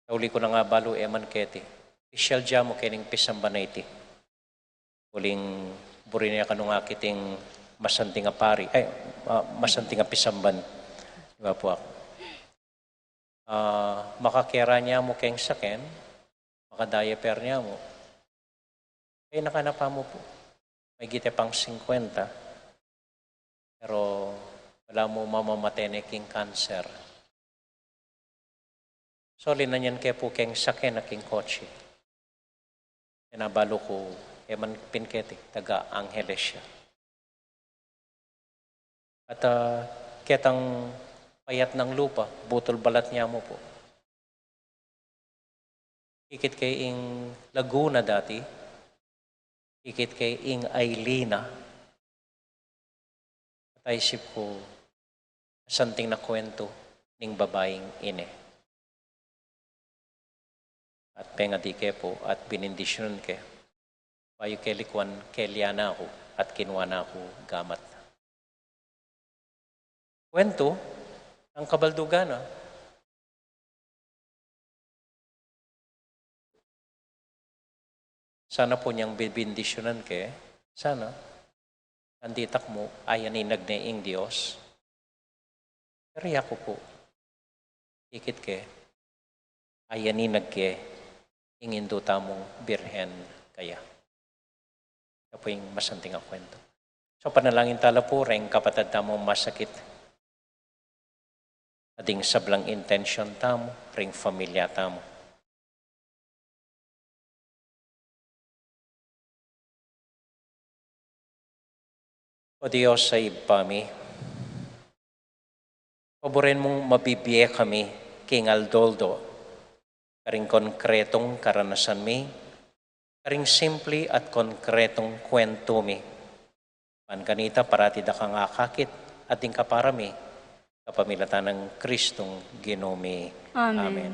Sauli ku nang abalu e man keti. Pisyal dya mu kening pisamban a iti. Uling buri ne kanu ngan kiting masanting a pari, ay, ah, masanting a pisamban. Di ba pu ak? Ah, makakera ne mu keng saken, makadiaper ne mu. Kaya nakanapa mu pu. Mahigit e pang singkwenta. Pero balamu mamamate ne king cancer. So, linanyan ke pu keng saken a king kotse. Kena balu ku, e man pin keti, taga Angeles ya. At, ah, ketang payat nang lupa, butul balat ne mu pu. Ikit ke ing Laguna dati, ikit ke ing Ailina, at aisip ku, santing na kwentu ning babaing ini. At pengadi ke pu, at binindisyonan ke. Bayu ke likuan, kelya na ku, at kinua na ku gamat. Kwentu, ang kabaldugan na. Sana pu nyang bibindisyonan ke, sana, ang ditak mu, ayaninag ne ing Dios. Pero yaku pu, ikit ke, ayaninag ke, ing indu tamung Birhen kaya. Kaya pu ing masanting a kwentu. So, panalangin tala pu, reng kapatad tamung masakit. At ding sablang intensyon tamu, ring familia tamu. O Dios a Ibpa mi, paburen mung mabibie kami king aldo-aldo, karing konkretung karanasan mi, karing simpli at konkretung kwentu mi. Ban kanita parati da kang akakit at ding kapara mi, kapamilatan nang Kristong Ginu mi. Amen. Amen.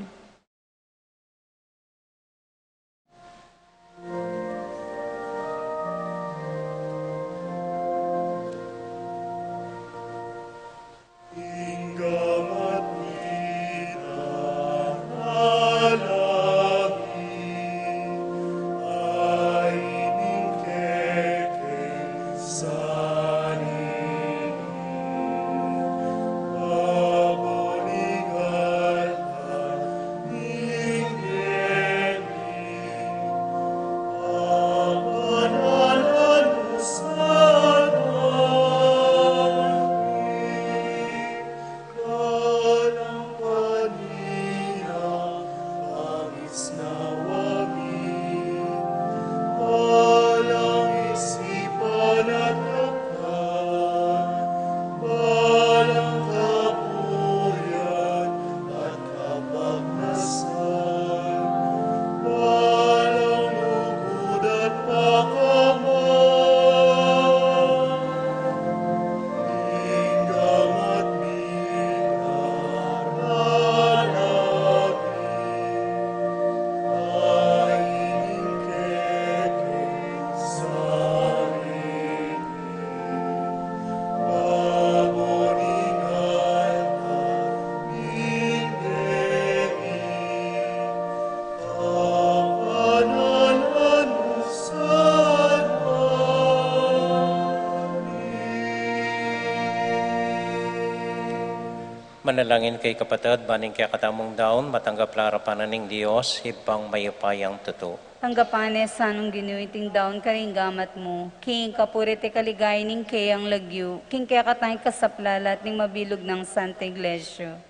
Manalangin kayu kapatad, ban ing kekatamung daun matanggap la arapan na ning Dios, Ibpang mayupayang tutu. Tanggapan na sa nung Ginu iting daun karing gamat mu, king kapurian at kaligayan ning keyang lagyu, king kekatang ikasaplala at ning mabilug nang Santa Iglesia.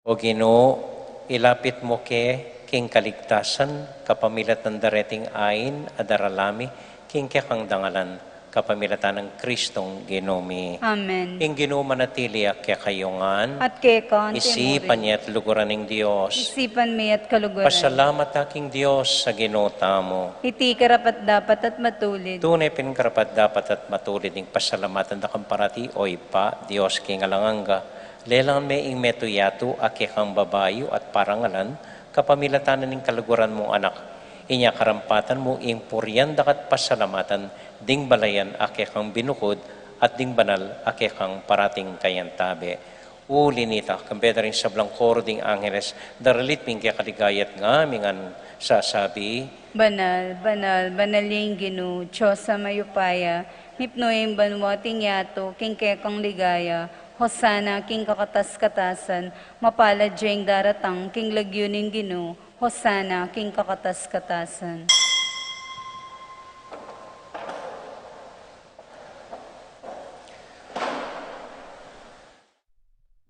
O Ginu, ilapit mu ke king kaligtasan kapamilatan dareting ain a daralan mi king kekang dangalan, kapamilatan nang Kristong Ginu mi. Amen. Ing Ginu manatili ya kekayu ngan. At keka mu rin. Isipan ye at luguran ing Dios. Isipan mi at kaluguran. Pasalamat ta king Dios a Ginu tamu. Iti karapat-dapat at matulid. Tune pin karapat-dapat at matulid ing pasalamatan da kang parati, o Ibpa, Dios king alang angga. Lelangan me ing metung yatu a kekang babayu at parangalan, kapamilatan na ning kaluguran mung Anak. Inya karampatan mu ing purian da ka at pasalamatan, ding balayan a kekang binukud, at ding banal a kekang parating kayantabe. Uli nita, kambe da ring sablang koro ding angeles, daralit mi ing kekaligaya at ngami ngan sasabi: Banal, banal, banal ya ing Ginu, Dios a mayupaya, mipnu ya ing banua at ing yatu king kekang ligaya. Hosana king kakatas-katasan, mapalad ya ing daratang king lagyu ning Ginu. Hosana king kakatas-katasan.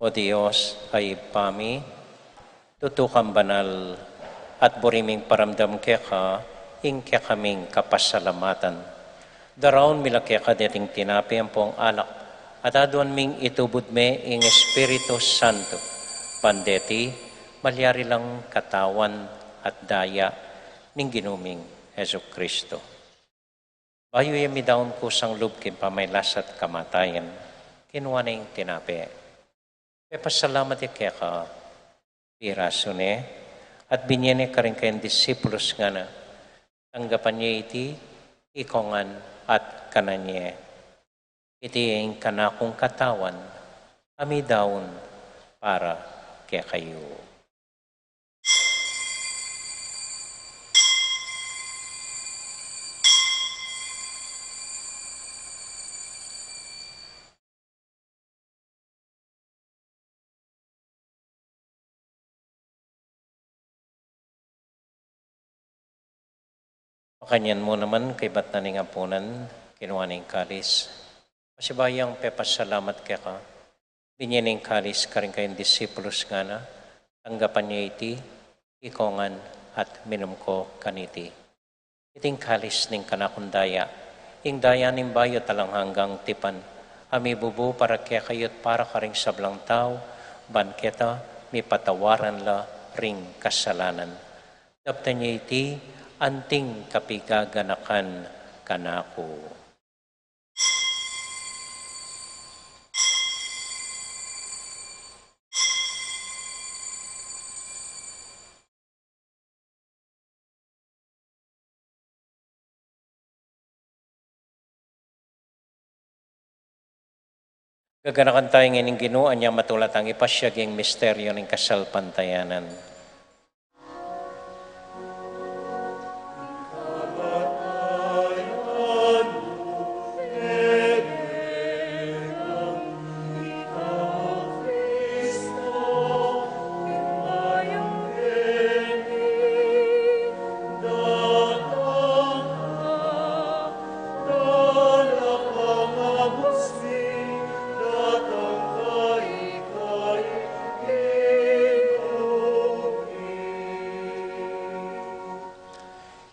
O Dios a Ibpa mi, tutu kang banal, at buri ming paramdam keka ing kekaming kapasalamatan. Daraun mi la keka deting tinape ampong alak, at aduan ming itubud me ing Espiritu Santo, ban deti malyari lang katawan at daya ning Ginu ming Jesucristo. Bayu ya midaun kusang lub king pamagkasakit at kamatayan, kinua ne ing tinape, pepasalamat ya keka, pirasu ne, at binye ne karing kayang disipulus, ngana: Tanggapan ye iti, ikayu ngan, at kanan ye. Iti ing kanakung katawan, a midaun para kekayu. Makanyan mu naman, kaybat na ning apunan, kinua ne ing kalis, pasibayu yang pepasalamat keka, binye ne ing kalis karing kayang disipulus, ngana: Tanggapan ye iti, ikayu ngan, at minum kayu kaniti. Iti ing kalis ning kanakung daya, ing daya ning bayu at alang anggang tipan, a mibubu para kekayu at para karing sablang tau, ban keta mipatawaran la ring kasalanan. Daptan ye iti anting kapigaganakan kanaku. Gaganakan tamu ing Ginu, anya matula tang ipasiag ing misteryu ning kasalpantayanan.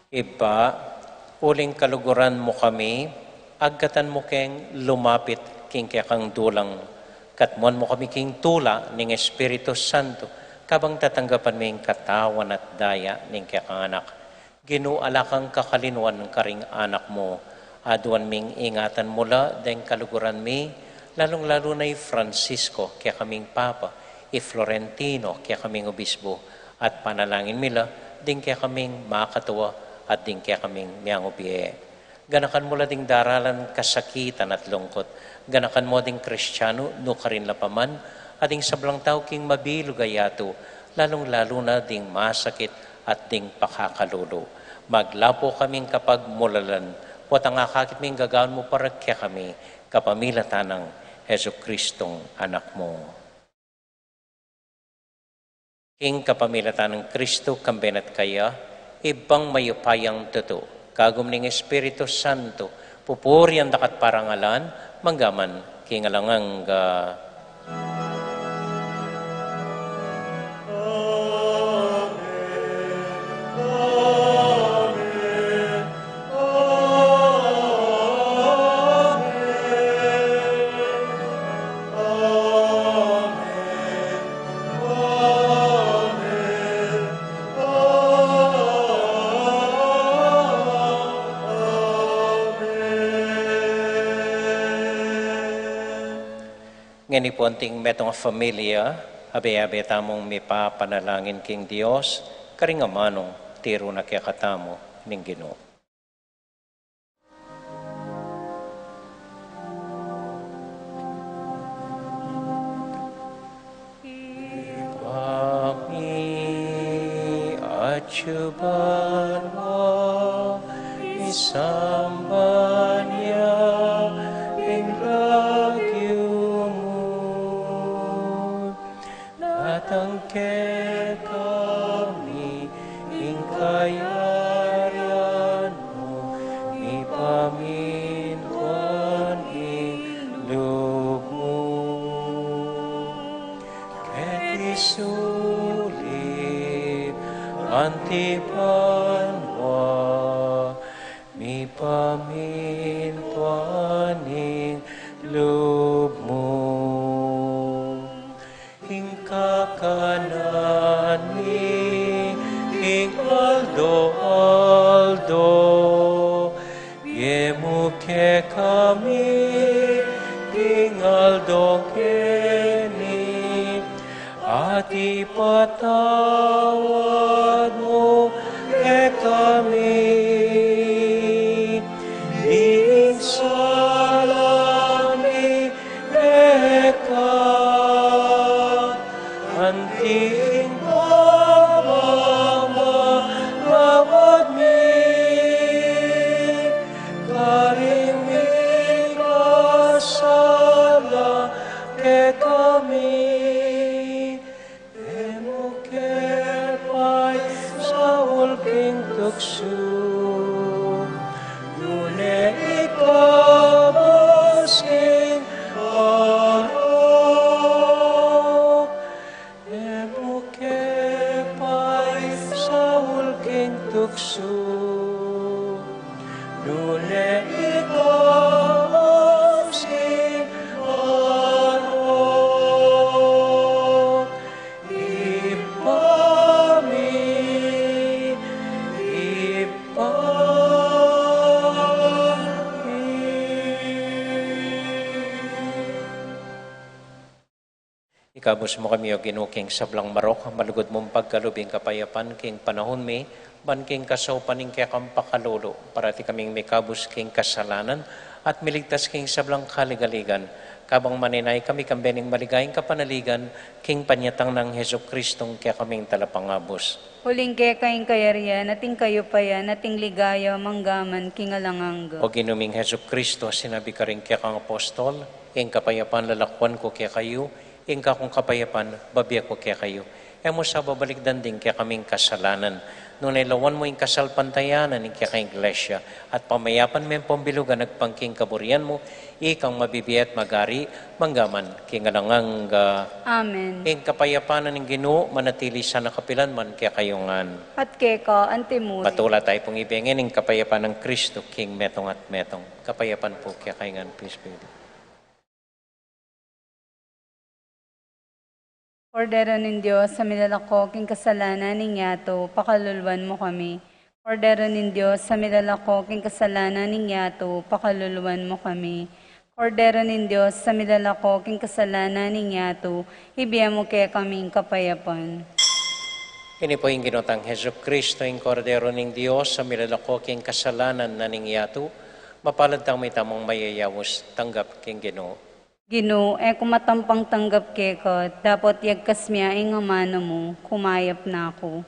Ibpa, uling kaluguran mu kami, agkatan mu keng lumapit king kekang dulang, katmuan mu kami king tula ning Espiritu Santo, kabang tatanggapan mi ing katawan at daya ning kekang Anak. Ginu, ala kang kakalinuan karing anak mu, aduan ming ingatan mu la deng kaluguran mi, lalung-lalu na i Francisco, kekaming Papa, i Florentino, kekaming Obispo, at panalangin mi la ding kekaming makatua at ding kekaming miyangubie. Ganakan mu la ding daralan kasakitan at lungkut. Ganakan mu ding Kristiano, nukarin la pa man, at ding sablang tau king mabilug a yatu, lalung-lalu na ding masakit at ding pakakalulu. Maglapu kaming kapagmulalan, potang akakit ming gagawan mu para kekami, kapamilatan nang Jesucristong Anak mu. King kapamilatan nang Kristu, kambe na at kaya, Ibpang mayupayang tutu, kagum ning Espiritu Santo, pupurian da ka at parangalan, mangga man king alang angga. Ngeni pu, anting metung a familia, abe-abe tamung mipapanalangin king Dios, karing amanung tiru na kekatamu ning Ginu. Ibpa mi, atsu ka banua, misamban ya ing lagyu mu, datang kekami ing kayarian mu, mipamintuan ing lub mu keti sulip anti banua, mipamintuan ing lub mu. Ing kakanan mi king aldo-aldo, ibie mu kekami king aldo ngeni, at ipatawad mu kekami ding sala mi keka, anti ing pamamatawad mi karing mikasala kekami. E mu ke paisaul king tuksu, nune ikabus king marok. E mu ke paisaul king tuksu, nune ikabus king marok. Ibpa mi, Ibpa mi. Ikabus mu kami, O Ginu, king sablang marok, malugud mung pagkalub ing kapayapan king panahun mi, ban king kasaupan ning kekang pakalulu, parati kaming mikabus king kasalanan, at miligtas king sablang kaligaligan, kabang manenaya kami kambe ning maligayang kapanaligan, king panyatang nang Jesucristong kekaming Talapangabus. Uling keka ing kayarian, at ing kayupayan, at ing ligaya, mangga man king alang angga. O Ginu ming Jesucristo, sinabi karing kekang apostol, ing kapayapan lalakuan ku kekayu, ing kakung kapayapan babie ku kekayu. E mu sa babalikdan ding kekaming kasalanan, nune lawan mu ing kasalpantayanan ning kekang Iglesia, at pamayapan me ampong bilugan agpang king kaburian mu, ikang mabibie at magari, mangga man king alang angga. Amen. Ing kapayapan na ning Ginu manatili sana kapilan man kekayu ngan. At keka antimurin. Matula tayu pung ibie ngan ing kapayapan nang Kristo, king metung at metung. Kapayapan pu kekayu ngan, peace be with you. Kordero ning Dios, a milalako king kasalanan ning yatu, pakaluluan mu kami. Kordero ning Dios, a milalako king kasalanan ning yatu, pakaluluan mu kami. Kordero ning Dios, a milalako king kasalanan ning yatu, ibie mu kekami ing kapayapan. Ini pu ing Ginu tang Jesucristo, ing Kordero ning Dios, a milalako king kasalanan na ning yatu, mapalad tang mitamung mayayaus tanggap king Ginu. Ginu, e ku matampang tanggap keka, dapot yagkas mi ya ing amanu mu, kumayap na ku.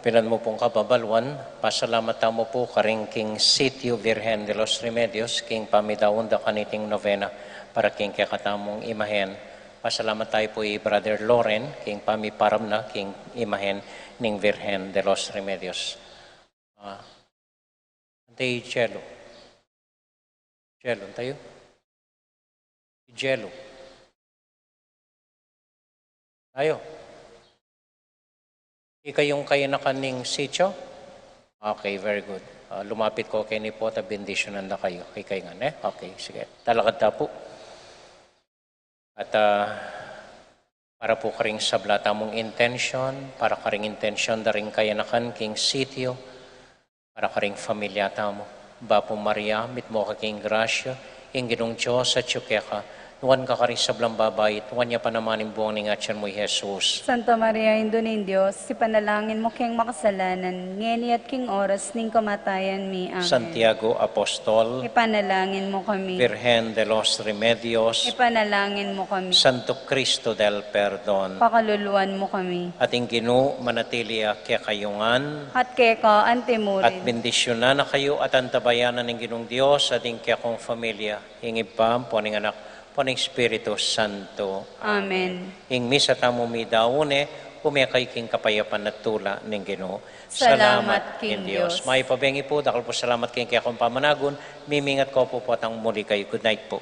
Pinan mu pung kababaluan, pasalamat tamu pu karing king Sitio Virgen de los Remedios, king pamidaun da kaniting novena para king kekatamung imahen. Pasalamat tayu pu i Brother Loren, king pamiparam na king imahen ning Virgen de los Remedios. Ah, ante i Jelo. Jelo, tayu. Jelo. Ayo. Ikayung kayanakan ning sitio? Okay, very good. Ah, lumapit ko keni pu at bendisyonan da kayu. Ikay ngan, e? Okay, sige. Talakad ta pu. At, ah, para pu karing sabla tamung intensyon, para karing intensyon da ring kayanakan king sitio, para karing familia tamu. Bapu Maria, mitmu ka king grasya, ing Ginung Dios atyu keka, nuan ka karing sablang babai, at nuan ya pa naman ing bunga ning atian mu, i Jesus. Santa Maria, Indu ning Dios, ipanalangin mu keng makasalanan, ngeni at king oras ning kamatayan mi. Amen. Santiago Apostol, ipanalangin mu kami. Virgen de los Remedios, ipanalangin mu kami. Santo Cristo del Perdon, pakaluluan mu kami. At ing Ginu manatili ya kekayu ngan. At keka antimurin. At bendisyunan na kayu at antabayanan ning Ginung Dios at ing kekong familia, ing Ibpa, ampo ning Anak, ampo ning Espiritu Santo. Amen. Ing misa tamu midaun ne, ume kayu king kapayapan at tula ning Ginu. Salamat king Dios. Mayap a bengi pu, dakal pu salamat king kekong pamanagun, mimingat ko pu, potang muli kayu. Good night pu.